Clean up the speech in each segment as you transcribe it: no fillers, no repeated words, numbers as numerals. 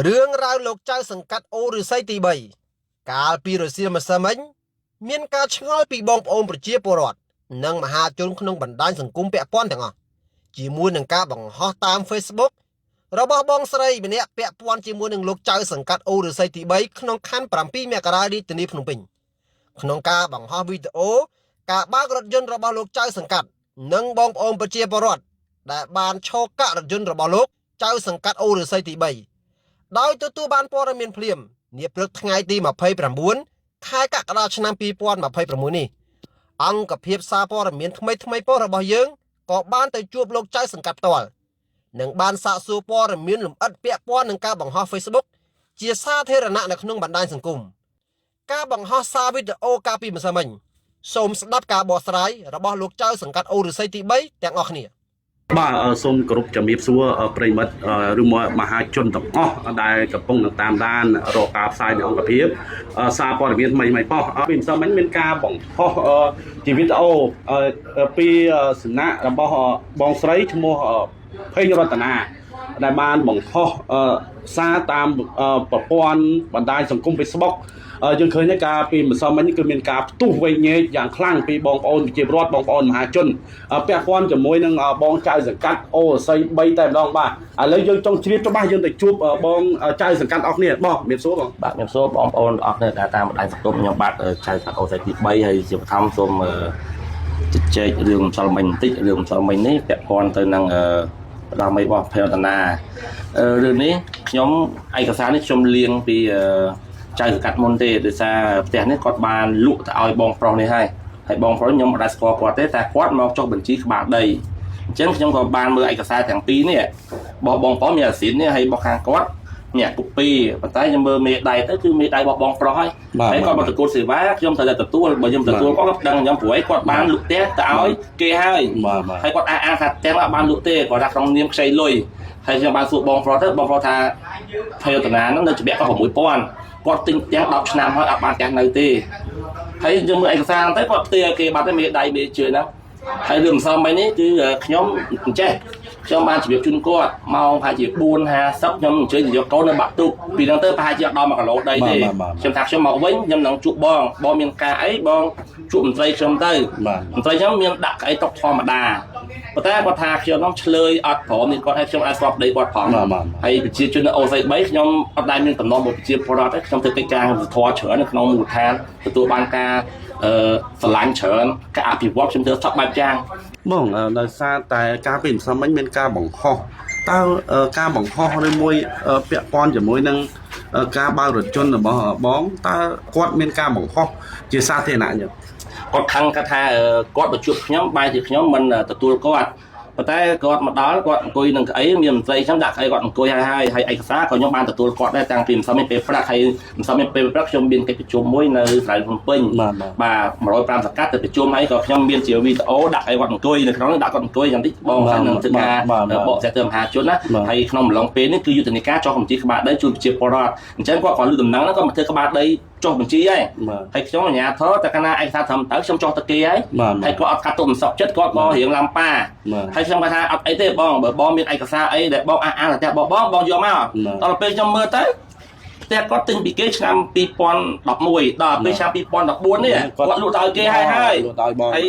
រឿងរ៉ាវលោកចៅសង្កាត់អូរឫស្សីទី3កាលពីរសៀលម្សិលមិញមានការឆ្ងល់ពីបងប្អូនប្រជាពលរដ្ឋនិងមហាជនក្នុងបណ្ដាញសង្គមពាក់ព័ន្ធទាំងអស់ជាមួយនឹងការបង្ហោះតាម Facebook របស់បងស្រីម្នាក់ពាក់ព័ន្ធជាមួយនឹងលោកចៅសង្កាត់អូរឫស្សីទី3ក្នុងខណ្ឌ7មករារាជធានីភ្នំពេញក្នុងការបង្ហោះវីដេអូការបើករថយន្តរបស់លោកចៅសង្កាត់និងបងប្អូនប្រជាពលរដ្ឋដែលបានឈរកាក់រថយន្តរបស់លោកចៅសង្កាត់អូរឫស្សីទី3ដោយទទួលបានព័ត៌មានភ្លាមនាព្រឹកថ្ងៃទី29ខែកក្កដាឆ្នាំ2026នេះអង្គភាពសារព័ត៌មានថ្មីថ្មីប៉ុស្តិ៍របស់យើងក៏បានទៅជួបលោកចៅសង្កាត់ផ្ទាល់ និងបានសាកសួរព័ត៌មានលម្អិតពាក់ព័ន្ធនឹងការបង្ហោះ Facebook ជាសាធារណៈនៅក្នុងបណ្ដាញសង្គមការបង្ហោះសារវីដេអូកាលពីម្សិលមិញសូមស្ដាប់ការបកស្រាយរបស់លោកចៅសង្កាត់អូរឫស្សីទី3ទាំងអស់គ្នា បាទសូមគោរពជំរាបសួរប្រិយមិត្តឬមកមហាជនទាំងអស់ដែលកំពុងនឹងតាមដានរកការផ្សាយនៃអង្គភាពសារព័ត៌មានថ្មីថ្មីប៉ុស្តិ៍ពីម្សិលមិញមានការបង្ហោះជាវីដេអូពីសំណាក់របស់បងស្រីឈ្មោះភេងរតនាដែលបានបង្ហោះសារតាមប្រព័ន្ធបណ្ដាញសង្គម Facebook យើងឃើញថាការពីម្សិលមិញគឺមានការផ្ទុះវែកញែកយ៉ាងខ្លាំងពីបងប្អូនប្រជាពលរដ្ឋបងប្អូនមហាជនពាក់ព័ន្ធជាមួយនឹងបងចៅសង្កាត់អូស័យ3តែម្ដងបាទឥឡូវយើងចង់ជ្រាបច្បាស់យើងទៅជួបបងចៅសង្កាត់អស់គ្នាបងមានសួរបង បាទខ្ញុំសួរបងប្អូនទាំងអស់គ្នាដែលតាមបណ្ដាញសង្គមខ្ញុំបាទចៅសង្កាត់អូស័យទី3ហើយជាបឋមសូមជជែករឿងម្សិលមិញបន្តិចរឿងម្សិលមិញនេះពាក់ព័ន្ធទៅនឹងផ្ដល់មីរបស់ភេរតនារឿងនេះខ្ញុំឯកសារនេះខ្ញុំលៀងពីចៅសង្កាត់មុនទេដោយសារផ្ទះនេះគាត់បានលក់ទៅឲ្យបងប្រុសនេះហើយហើយបងប្រុសខ្ញុំមិនដែលស្គាល់គាត់ទេតែគាត់មកចុះបញ្ជីក្បាលដីអញ្ចឹងខ្ញុំក៏បានមើលឯកសារទាំងពីរនេះរបស់បងប្រុសមានអាស៊ីននេះហើយរបស់ខាងគាត់ អ្នកកូពីប៉ុន្តែខ្ញុំមើលមេដៃទៅគឺមេដៃរបស់បងប្រុសហើយហើយគាត់មកទទួលសេវាខ្ញុំត្រូវតែទទួលបើខ្ញុំទទួលគាត់ក៏ដឹងខ្ញុំព្រោះឯងគាត់បានលក់ផ្ទះទៅឲ្យគេហើយ បាទបាទ ហើយគាត់អះអាងថាផ្ទះអត់បានលក់ទេគាត់ថាក្នុងនាមខ្ចីលុយហើយខ្ញុំបានសួរបងប្រុសទៅបងប្រុសថាភ័យតនាហ្នឹងនៅច្បាក់គាត់6000គាត់ទិញផ្ទះ10ឆ្នាំហើយអត់បានផ្ទះនៅទេហើយយើងមើលឯកសារទៅគាត់ផ្ទេរឲ្យគេបាត់ទៅមេដៃមេជឿហ្នឹងហើយរឿងម្សិលមិញនេះគឺខ្ញុំអញ្ចេះខ្ញុំបានជម្រាបជូនគាត់ម៉ោងប្រហែលជា4:50ខ្ញុំអញ្ជើញទៅយកកូននៅបាក់ទូកពីហ្នឹងទៅប្រហែលជាអត់ដល់1គីឡូដីទេខ្ញុំថាខ្ញុំមកវិញខ្ញុំនឹងជួបបងបងមានការអីបងជួបមន្ត្រីខ្ញុំទៅ បាទ មន្ត្រីខ្ញុំមានដាក់កៅអីតុកធម្មតាប៉ុន្តែគាត់ថាខ្ញុំនោះឆ្លើយអត់ព្រមនេះគាត់ឲ្យខ្ញុំអាចស្បដីគាត់ផង បាទបាទ ហើយប្រជាជននៅអូស័យ3ខ្ញុំអត់ដែលមានតំណងមកប្រជាពលរដ្ឋទេខ្ញុំធ្វើកិច្ចការសធរច្រើននៅក្នុងមូលដ្ឋានទទួលបានការអឺស្រឡាញ់ច្រើនការអភិវឌ្ឍខ្ញុំធ្វើសពបែបយ៉ាង បងដោយសារតែការពីម្សិលមិញមានការបង្ហោះតើការបង្ហោះឬមួយពាក់ព័ន្ធជាមួយនឹងការបើករថយន្តរបស់បងតើគាត់មានការបង្ហោះជាសាធារណៈទេ គាត់ខឹងគាត់ថាគាត់មកជួបខ្ញុំបែរជាខ្ញុំមិនទទួលគាត់ប៉ុន្តែគាត់មកដល់គាត់អង្គុយនឹងកៅអីមានមន្ត្រីខ្ញុំដាក់កៅអីគាត់អង្គុយហើយហើយហើយឯកសារក៏ខ្ញុំបានទទួលគាត់ដែរតាំងពីម្សិលមិញពេលព្រឹកហើយម្សិលមិញពេលព្រឹកខ្ញុំមានកិច្ចប្រជុំមួយនៅសាលាភ្នំពេញ បាទបាទ បាទ105សង្កាត់ទៅប្រជុំហើយក៏ខ្ញុំមានជាវីដេអូដាក់ឲ្យគាត់អង្គុយនៅក្នុងនោះដាក់គាត់អង្គុយយ៉ាងតិចបងខាងនឹងធ្វើការបកស្រាយទៅមហាជនណាហើយក្នុងអំឡុងពេលនេះគឺយុទ្ធនាការចុះបញ្ជីក្បាលដីជួយប្រជាពលរដ្ឋអញ្ចឹងគាត់ក៏លឺដំណឹងហ្នឹងគាត់មកធ្វើក្បាលដីចុះបញ្ជីហើយ បាទ ហើយខ្ញុំអាជ្ញាធរតែកាលណាឯកសារត្រឹមត្រូវខ្ញុំចុះទៅគេហើយ បាទ ហើយគាត់អត់កាត់ទុកមិនសុខចិត្តគាត់ក៏រៀងឡាំប៉ា បាទ ហើយខ្ញុំគាត់ថាអត់អីទេបងបើបងមានឯកសារអីដែលបងអះអាងថាផ្ទះបងបងបងយកមក បាទ ដល់ពេលខ្ញុំមើលទៅផ្ទះគាត់ទិញពីគេឆ្នាំ2011ដល់ពេលឆ្នាំ2014នេះគាត់លក់ទៅឲ្យគេហើយហើយ លក់ទៅឲ្យបង ហើយ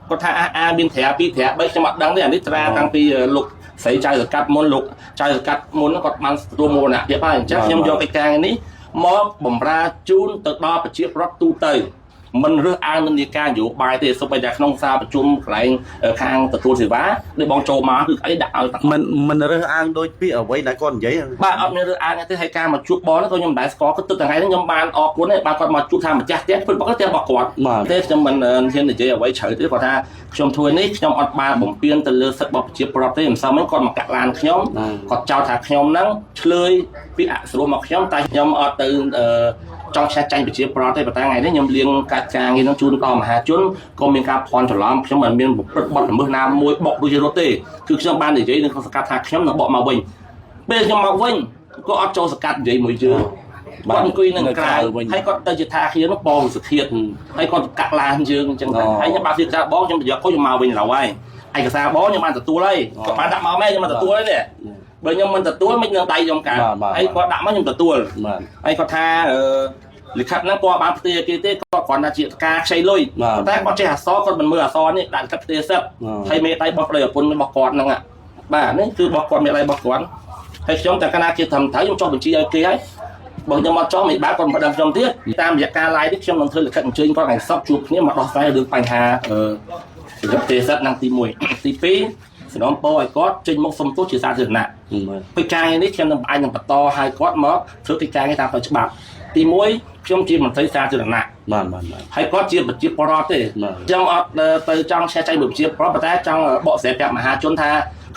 គាត់ថាអះអាងមានត្រា2ត្រា3ខ្ញុំអត់ដឹងទេអានេះត្រាតាំងពីលោកស្រីចៅសកាត់មុនលោកចៅសកាត់មុនហ្នឹងគាត់បានទទួលមរណភាពហើយអញ្ចឹងខ្ញុំយកកិច្ចការនេះមកបំរើជូនទៅដល់ប្រជាពលរដ្ឋទូទៅមិនរើសអើងនិន្នាការនយោបាយទេសូម្បីតែក្នុងសារប្រជុំកន្លែងខាងទទួលសេវាដូចបងចូលមកគឺអីដាក់ឲ្យទាំងអស់ មិនមិនរើសអើងដូចពាក្យអ្វីដែលគាត់និយាយ បាទអត់មានរើសអើងទេហើយការមកជួបបងហ្នឹងក៏ខ្ញុំមិនដែលស្គាល់គាត់ទឹកថ្ងៃហ្នឹងខ្ញុំបានអរគុណហើយបាទគាត់មកជួបថាម្ចាស់ផ្ទះពិតប្រាកដផ្ទះរបស់គាត់ បាទ ទេខ្ញុំមិនហ៊ាននិយាយអ្វីជ្រៅទេគាត់ថាខ្ញុំធ្វើនេះខ្ញុំអត់បានបំពេញទៅលើសិទ្ធិរបស់ប្រជាពលរដ្ឋទេមិនសមហ្នឹងគាត់មកកាក់ឡានខ្ញុំ បាទ គាត់ចោទថាខ្ញុំហ្នឹងឆ្លើយពីអសរោះមកខ្ញុំតែខ្ញុំអត់ទៅចង់ឆេះចាញ់ប្រជាពលរដ្ឋទេប៉ុន្តែថ្ងៃនេះខ្ញុំលៀងកាច់ការងារហ្នឹងជូនដល់មហាជនក៏មានការភ័ន្តច្រឡំខ្ញុំមិនមានប្រព្រឹត្តបទល្មើសណាមួយបុកដូចជារត់ទេគឺខ្ញុំបាននិយាយនៅក្នុងសង្កាត់ថាខ្ញុំនឹងបកមកវិញពេលខ្ញុំមកវិញក៏អត់ចូលសង្កាត់និយាយមួយយើង បាទ គាត់អង្គុយនៅក្រៅ វិញ ហើយគាត់ទៅជាថាគ្នានោះបងសុធាតហើយគាត់កាក់ឡានយើងអញ្ចឹងទៅហើយខ្ញុំបានធ្វើការបងខ្ញុំទៅយកកូនខ្ញុំមកវិញឡើយហើយឯកសារបងខ្ញុំបានទទួលហើយគាត់បានដាក់មកមែនខ្ញុំបានទទួលហើយនេះ បើខ្ញុំមិនទទួលមិននឹងដៃខ្ញុំកើតហើយគាត់ដាក់មកខ្ញុំទទួល បាទ ហើយគាត់ថាអឺលិខិតហ្នឹងគាត់បានផ្ទេរគេទេគាត់គ្រាន់តែជាការខ្ចីលុយតែគាត់ចេះអក្សរគាត់មិនមើលអក្សរនេះដាក់លិខិតផ្ទេរសិទ្ធហើយមេដៃរបស់ប្តីប្រពន្ធរបស់គាត់ហ្នឹងបាទនេះគឺរបស់គាត់មេដៃរបស់គាត់ហើយខ្ញុំតែកាលណាជាត្រឹមត្រូវខ្ញុំចុះបញ្ជីឲ្យគេហើយបើខ្ញុំអត់ចោះមិនបានគាត់មិនដឹងខ្ញុំទៀតតាមរយៈការ live នេះខ្ញុំនឹងធ្វើលិខិតអញ្ជើញគាត់ថ្ងៃសុក្រជួបគ្នាមកដោះស្រាយរឿងបញ្ហាអឺលិខិតផ្ទេរសិទ្ធហ្នឹងទី1ទី2សំណពរឲ្យគាត់ចេញមុខសុំទោសជាសាធារណៈ បាទ កិច្ចការងារនេះខ្ញុំនឹងអាចនឹងបន្តឲ្យគាត់មកធ្វើកិច្ចការងារតាមផ្លូវច្បាប់ទី1ខ្ញុំជាមន្ត្រីសាធារណៈ បាទបាទបាទ ហើយគាត់ជាប្រជាពលរដ្ឋទេ បាទ ខ្ញុំអត់ទៅចង់ឆែកចៃមួយប្រជាពលរដ្ឋប៉ុន្តែចង់បកស្រាយប្រាប់មហាជនថា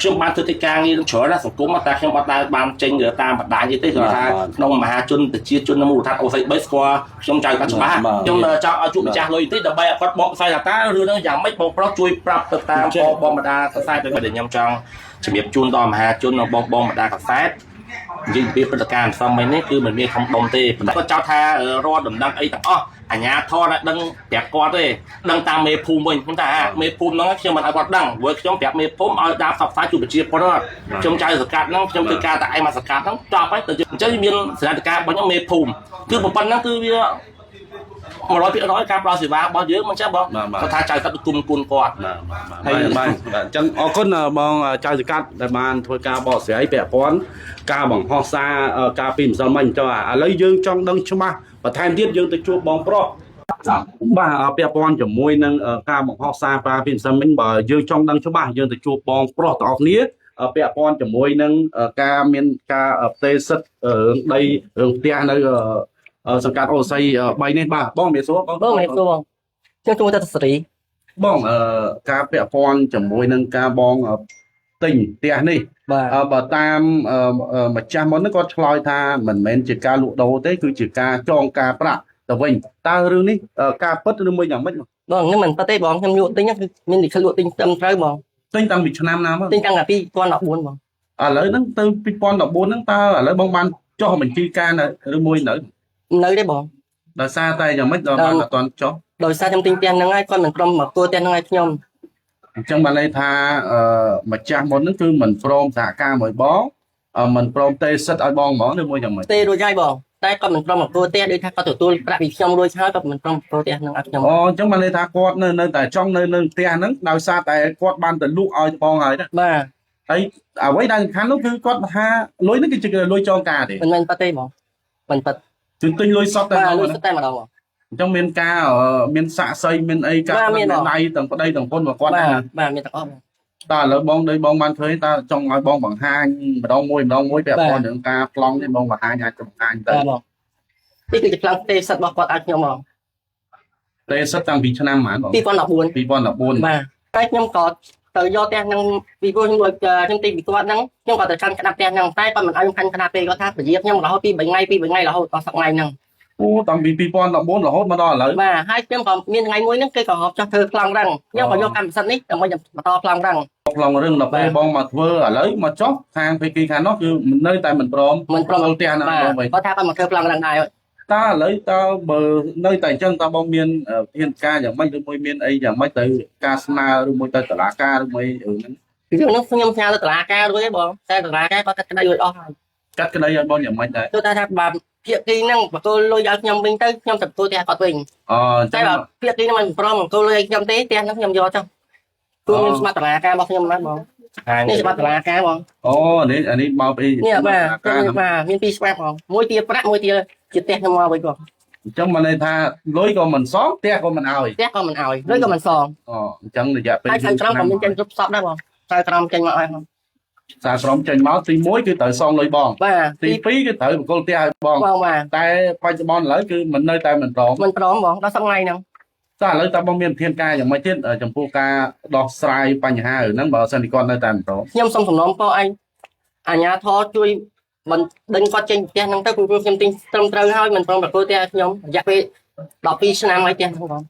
ខ្ញុំបានធ្វើកិច្ចការងារនឹងច្រើនណាស់សង្គមតែខ្ញុំអត់ដែលបានចេញតាមបណ្ដាញទេគឺថាក្នុងមហាជនប្រជាជននៅមូលដ្ឋានអូសី3ស្គាល់ខ្ញុំចៅគាត់ច្បាស់ខ្ញុំចង់ឲ្យជួបម្ចាស់លុយតិចដើម្បីឲ្យគាត់បកស្រាយថាតើរឿងហ្នឹងយ៉ាងម៉េចបងប្រុសជួយប្រាប់ទៅតាមបងបងបណ្ដាកាសែតដែលខ្ញុំចង់ជំរាបជូនដល់មហាជននិងបងបងបណ្ដាកាសែតនិយាយពីព្រឹត្តិការណ៍ផ្សំមិញនេះគឺមិនមានខំដុំទេប៉ុន្តែគាត់ចោទថារាល់ដំណឹងអីទាំងអស់អាជ្ញាធរដែលដឹងប្រាប់គាត់ទេដឹងតាមមេភូមិវិញខ្ញុំថាមេភូមិហ្នឹងខ្ញុំមិនឲ្យគាត់ដឹងព្រោះខ្ញុំប្រាប់មេភូមិឲ្យដើរផ្សព្វផ្សាយជួបប្រជាពលរដ្ឋខ្ញុំចៅសង្កាត់ហ្នឹងខ្ញុំធ្វើការតែឯងមកសង្កាត់ហ្នឹងចប់ហើយទៅអញ្ចឹងមានសេនាធិការរបស់ខ្ញុំមេភូមិគឺប៉ុណ្ណឹងគឺវា100%ការផ្ដល់សេវារបស់យើងមិនចឹងបងគាត់ថាចៅកាត់គុំគុណគាត់ បាទបាទបាទបាទអញ្ចឹងអរគុណបងចៅសកាត់ដែលបានធ្វើការបកស្រាយពាក់ព័ន្ធការបង្ហោះសារការពីម្សិលមិញចុះឥឡូវយើងចង់ដឹងច្បាស់បន្ថែមទៀតយើងទៅជួបបងប្រុសបាទពាក់ព័ន្ធជាមួយនឹងការបង្ហោះសារប្រាពីម្សិលមិញបើយើងចង់ដឹងច្បាស់យើងទៅជួបបងប្រុសទាំងអស់គ្នាពាក់ព័ន្ធជាមួយនឹងការមានការផ្ទេរសិទ្ធិរឿងដីរឿងផ្ទះនៅសង្កាត់អូស័យ3នេះបាទបងមានសួរបង បងមានសួរបងខ្ញុំជួទៅសេរី បងការពាក់ព័ន្ធជាមួយនឹងការបងទិញផ្ទះនេះ បាទ បើតាមម្ចាស់មុនហ្នឹងគាត់ឆ្លើយថាមិនមែនជាការលក់ដូរទេគឺជាការចងការប្រាក់ទៅវិញតើរឿងនេះការពិតឬមួយយ៉ាងម៉េច បងហ្នឹងមិនពិតទេបងខ្ញុំលក់ទិញគឺមានលិខិតលក់ទិញត្រឹមត្រូវបង ទិញតាំងពីឆ្នាំណាមក ទិញតាំងពី2014បង ឥឡូវហ្នឹងទៅ2014ហ្នឹងតើឥឡូវបងបានចុះបញ្ជីការនៅឬមួយនៅ នៅទេបង ដោយសារតែយ៉ាងម៉េចដល់បានអត់ទាន់ចុះ ដោយសារខ្ញុំទិញផ្ទះហ្នឹងហើយគាត់មិនព្រមមកគួរផ្ទះហ្នឹងឲ្យខ្ញុំ អញ្ចឹងបានន័យថាម្ចាស់មុនហ្នឹងគឺមិនព្រមសហការមួយបងមិនព្រមទេសិទ្ធឲ្យបងហ្មងឬមួយយ៉ាងម៉េច ទេរួចហើយបងតែគាត់មិនព្រមមកគួរផ្ទះដូចថាគាត់ទទួលប្រាក់ពីខ្ញុំរួចហើយគាត់មិនព្រមគួរផ្ទះហ្នឹងឲ្យខ្ញុំ អូអញ្ចឹងបានន័យថាគាត់នៅតែចង់នៅផ្ទះហ្នឹងដោយសារតែគាត់បានទៅលក់ឲ្យបងហើយណា បាទ ហើយអ្វីដែលសំខាន់នោះគឺគាត់ថាលុយហ្នឹងគឺជាលុយចងការទេ មិនមែនប៉ទេបងមិនប៉ គឺទិញលុយសុទ្ធតែ បាទលុយ ម្ដង សុទ្ធតែម្ដងបង អញ្ចឹងមានការមានសាក់សីមានអីការមានដៃទាំងប្តីទាំងប្រពន្ធរបស់គាត់ បាទ ណា បាទមានទាំងអស់បង តើឥឡូវបងដូចបងបានឃើញតើចង់ឲ្យបងបង្ហាញម្ដងមួយម្ដងមួយពាក់ព័ន្ធនឹងការប្លង់នេះបងបង្ហាញអាចបង្ហាញទៅ បាទបងនេះគឺជាប្លង់ទេសិទ្ធរបស់គាត់ឲ្យខ្ញុំបង ទេសិទ្ធតាំងពីឆ្នាំប៉ុន្មានបង 2014 2014 បាទតែខ្ញុំក៏ទៅយកផ្ទះហ្នឹងពីព្រោះខ្ញុំលួចខ្ញុំទិញពីគាត់ហ្នឹងខ្ញុំក៏ទៅកាន់ក្តាប់ផ្ទះហ្នឹងតែគាត់មិនឲ្យខ្ញុំកាន់ក្តាប់ទេគាត់ថាពជាខ្ញុំរហូតពី3ថ្ងៃពី3ថ្ងៃរហូតដល់សប្តាហ៍ហ្នឹង អូតាំងពី2014រហូតមកដល់ឥឡូវ បាទហើយខ្ញុំក៏មានថ្ងៃមួយហ្នឹងគេក៏ហប់ចោះធ្វើប្លង់រឹងខ្ញុំក៏យកកម្មសិទ្ធិនេះដើម្បីបន្តប្លង់រឹង ប្លង់រឿងដល់ពេលបងមកធ្វើឥឡូវមកចុះខាងភាគីខាងនោះគឺនៅតែមិនព្រម មិនព្រម ផ្ទះណា បាទ បងវិញ គាត់ថាគាត់មកធ្វើប្លង់រឹងដែរ តើឥឡូវតើបើនៅតែអញ្ចឹងតើបងមានធានការយ៉ាងម៉េចឬមួយមានអីយ៉ាងម៉េចទៅការស្នើឬមួយទៅតុលាការឬមួយរឿងហ្នឹង ពីរឿងហ្នឹងខ្ញុំផ្ញើទៅតុលាការរួចហើយបងតែតុលាការគាត់កាត់ក្តីរួចអស់ហើយ កាត់ក្តីឲ្យបងយ៉ាងម៉េចដែរ ទោះថាបើភាគីហ្នឹងបកគលលុយឲ្យខ្ញុំវិញទៅខ្ញុំទៅទទួលផ្ទះគាត់វិញ អូអញ្ចឹង តែបើភាគីហ្នឹងមិនព្រមបកគលលុយឲ្យខ្ញុំទេផ្ទះហ្នឹងខ្ញុំយកចុះព្រោះមានស្មារតីការរបស់ខ្ញុំណាបងនេះច្បាប់តុលាការបង អូនេះអានេះមកពី នេះបាទ ការហ្នឹង បាទមានពីរច្បាប់បងមួយទាប្រាក់មួយទាជាផ្ទះខ្ញុំមកវិញបង អញ្ចឹងមកន័យថាលុយក៏មិនសងផ្ទះក៏មិនឲ្យ ផ្ទះក៏មិនឲ្យលុយក៏មិនសង អូអញ្ចឹងរយៈពេល ហើយចៅក្រមក៏មានចេញគ្រប់សពដែរបងចៅក្រមចេញមកឲ្យបង សារក្រុមចេញមកទី1គឺត្រូវសងលុយបង បាទ ទី2គឺត្រូវបង្គោលផ្ទះឲ្យបង បងបាទ តែបច្ចុប្បន្នឥឡូវគឺមិននៅតែមិនព្រម មិនព្រមបងដល់សប្តាហ៍ហ្នឹង តើឥឡូវតើបងមានធានការយ៉ាងម៉េចទៀតចំពោះការដោះស្រាយបញ្ហារឿងហ្នឹងបើសិនជាគាត់នៅតែមិនព្រម ខ្ញុំសូមសំណូមពរឯងអាជ្ញាធរជួយមិនដេញគាត់ចេញពីផ្ទះហ្នឹងទៅព្រោះខ្ញុំទិញត្រឹមត្រូវហើយមិនព្រមប្រគល់ផ្ទះឲ្យខ្ញុំរយៈពេល12ឆ្នាំហើយផ្ទះហ្នឹងបង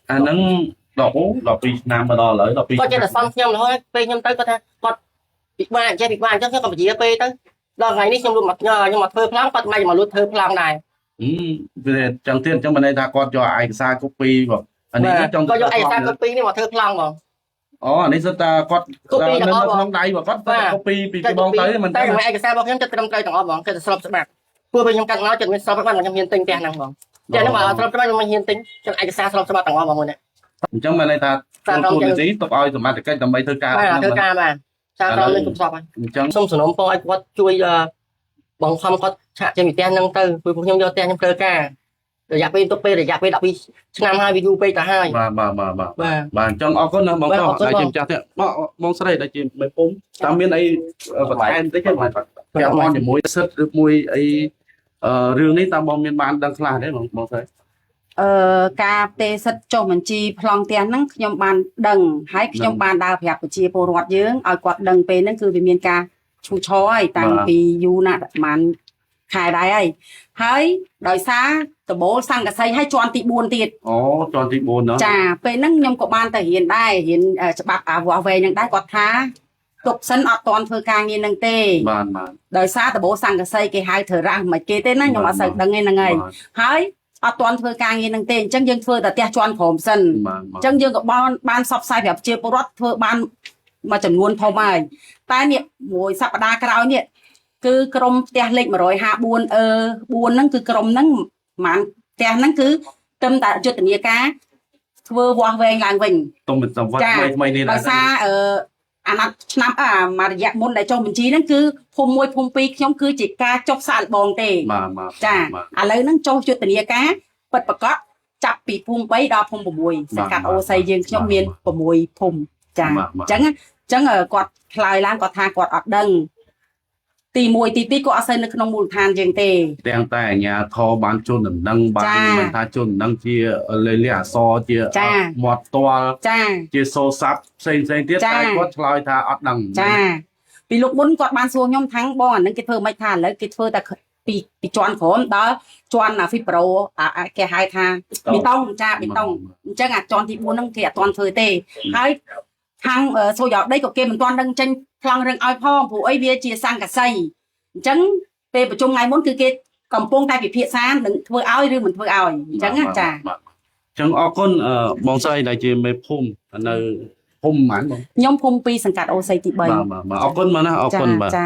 អាហ្នឹងដល់អូ12ឆ្នាំមកដល់ឥឡូវ12 គាត់ចេះតែសន់ខ្ញុំរហូតពេលខ្ញុំទៅគាត់ថាគាត់ពិបាកចេះពិបាកអញ្ចឹងខ្ញុំក៏ពជាពេលទៅដល់ថ្ងៃនេះខ្ញុំលួចមកខ្ញុំមកធ្វើប្លង់គាត់មិនមកលួចធ្វើប្លង់ដែរ វាចឹងទៀតអញ្ចឹងមិនន័យថាគាត់យកឯកសារកូពីបងអានេះចង់ គាត់យកឯកសារកូពីនេះមកធ្វើប្លង់បង អូអានេះសិតតាគាត់ copy នៅ ទាំងអស់ ក្នុងដៃរបស់គាត់ បាទ copy ពីពីបងទៅមិន តែឯកសាររបស់ខ្ញុំចិត្តត្រឹមត្រូវទាំងអស់បងគឺតែស្របច្បាប់ព្រោះពេលខ្ញុំកាត់មកចិត្តមានស្របច្បាប់ខ្ញុំហ៊ានទិញផ្ទះហ្នឹងបងផ្ទះហ្នឹងបើអត់ស្របច្បាប់ខ្ញុំមិនហ៊ានទិញចឹងឯកសារស្របច្បាប់ទាំងអស់បងមួយនេះ អញ្ចឹងមានន័យថា តាម ទូនាទីទុកឲ្យសមត្ថកិច្ចដើម្បីធ្វើការ បាទធ្វើការបាទសារក្រមនឹងគ្រប់សពហើយ អញ្ចឹង សូមសំណូមពរឲ្យគាត់ជួយបង្ខំគាត់ឆាកចេញពីផ្ទះហ្នឹងទៅព្រោះពួកខ្ញុំយកផ្ទះខ្ញុំត្រូវការរយៈពេលទុកពេលរយៈពេល12ឆ្នាំហើយវាយូរពេកទៅហើយ បាទបាទបាទបាទ បាទ បាទអញ្ចឹងអរគុណណាស់បង បាទ ប្រុស អរគុណបង ដែលជាម្ចាស់ផ្ទះបងបងស្រីដែលជាមេពុំតើមានអីបន្ថែមតិចទេបងពាក់ព័ន្ធជាមួយសិទ្ធិឬមួយអីរឿងនេះតើបងមានបានដឹងខ្លះទេបងបងស្រី អឺការផ្ទេរសិទ្ធិចុះបញ្ជីប្លង់ផ្ទះហ្នឹងខ្ញុំបានដឹងហើយខ្ញុំបានដើរប្រាប់ប្រជាពលរដ្ឋយើងឲ្យគាត់ដឹងពេលហ្នឹងគឺវាមានការឈូឆរហើយតាំងពីយូរណាស់ប្រហែលខែដែរហើយហើយដោយសារដបូលសង្កសីហើយជាន់ទី4ទៀត អូជាន់ទី4ណោះ ចាពេលហ្នឹងខ្ញុំក៏បានទៅរៀនដែររៀនច្បាប់អាវាស់វែងហ្នឹងដែរគាត់ថាទុកសិនអត់តន់ធ្វើការងារហ្នឹងទេ បាទបាទ ដោយសារដបូលសង្កសីគេហៅធ្វើរ៉ាស់មិនគេទេណាខ្ញុំអត់សូវដឹងទេហ្នឹងហើយហើយអត់តន់ធ្វើការងារហ្នឹងទេអញ្ចឹងយើងធ្វើតែផ្ទះជាន់ក្រោមសិន បាទ អញ្ចឹងយើងក៏បានបានសបផ្សាយប្រាប់ប្រជាពលរដ្ឋធ្វើបានមួយចំនួនធំហើយតែនេះមួយសប្តាហ៍ក្រោយនេះគឺក្រុមផ្ទះលេខ154អឺ4ហ្នឹងគឺក្រុមហ្នឹងប្រហែលផ្ទះហ្នឹងគឺទឹមតែយុទ្ធនាការធ្វើវាស់វែងឡើងវិញ ទុំមិនសវត្ត ចា ថ្មីថ្មីនេះ ដោយសារអឺអាណត្តិឆ្នាំអាមួយរយៈមុនដែលចុះបញ្ជីហ្នឹងគឺភូមិ1ភូមិ2ខ្ញុំគឺជាការចុះសាកល្បងទេ បាទបាទ ចា បាទ ឥឡូវហ្នឹងចុះយុទ្ធនាការពិតប្រកបចាប់ពីភូមិ3ដល់ភូមិ6សង្កាត់អូស័យយើងខ្ញុំមាន6ភូមិចា បាទបាទ អញ្ចឹងអញ្ចឹងគាត់ឆ្លើយឡើងគាត់ថាគាត់អត់ដឹងទី1ទី2គាត់អត់សូវនៅក្នុងមូលដ្ឋានយើងទេ ទាំងតែអាញាធរបានជូនដំណឹងបាន ចា មិនថាជូនដំណឹងជាលេខអក្សរជា ចា មាត់ទាល់ ចា ជាសូរស័ព្ទផ្សេងផ្សេងទៀត ចា តែគាត់ឆ្លើយថាអត់ដឹង ចាពីលោកមុនគាត់បានសួរខ្ញុំថាំងបងអានឹងគេធ្វើមិនថាឥឡូវគេធ្វើតែពីពីជាន់ក្រោមដល់ជាន់អាហ្វីប្រូអាគេហៅថាប៊ីតុងចាប៊ីតុងអញ្ចឹងអាជាន់ទី4ហ្នឹងគេអត់ទាន់ធ្វើទេហើយខាងសូយ៉ោដីក៏គេមិនទាន់ដឹងចេញប្លង់រឿងឲ្យផងព្រោះអីវាជាសង្កសីអញ្ចឹងពេលប្រជុំថ្ងៃមុនគឺគេកំពុងតែពិភាក្សានឹងធ្វើឲ្យឬមិនធ្វើឲ្យអញ្ចឹងណាចា បាទអញ្ចឹងអរគុណបងស្រីដែលជាមេភូមិនៅភូមិហ្មងបង ខ្ញុំភូមិ2សង្កាត់អូស័យទី3 បាទបាទបាទអរគុណមកណាអរគុណបាទ ចា